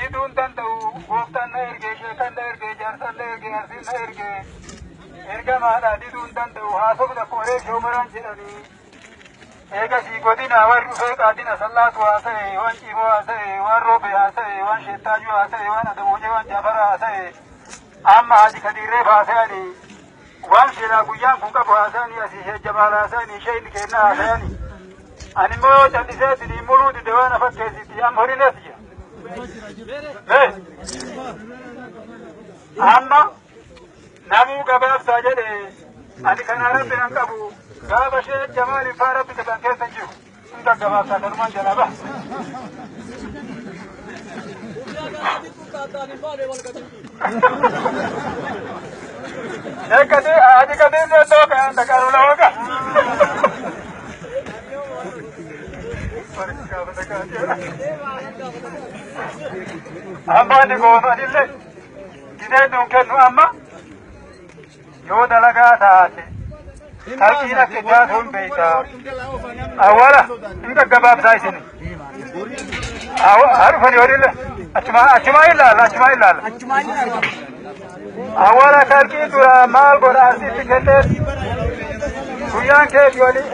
Diduu hin danda'u. Gooftaan na ergee, sheekan na ergee, jaarsaan na ergee, arsiin na ergee. Ergamaadha, diduu hin danda'u. Haasofni akkuma reeshoo maraan jedhanii. Eegasii godina warri dhufee qaadina sallaatu haasa'e, waan ciimoo haasa'e, waan roobee haasa'e, waan sheettaajuu haasa'e, waan adamoojee, waan jaafara haasa'e. Amma Haji Kadiirreef haasa'anii, waan silaa guyyaan kun qabu haasa'anii, asii Sheek Jamaal haasa'anii, sheekni keenna haasa'anii. Ani immoo yoo callisee isinii muruu dide waan afakkeessiti, amma horiin eessa jira? Amma namuu gabaabsaa jedhe, ani kanaa rabbi nan qabu, gaafa Sheek Jamaal faa rabbi jedhan keessa hin jiru. Hin gaggabaabsaa, kanumaan jalaa baha. Sheekati Haji Kadiir iddoo kan dhaqaru lafa. Amma ani gootanillee gidee nuun kennu, amma yoo dalagaa taate kalqiin akka jaatu hin beektaa. Awwaala hin gaggabaabsaa isin. Haa dhufanii horiillee achumaa ilaala, achumaa ilaala. Awwaala kalqii dura maal godha, asitti kennee guyyaan kee walii.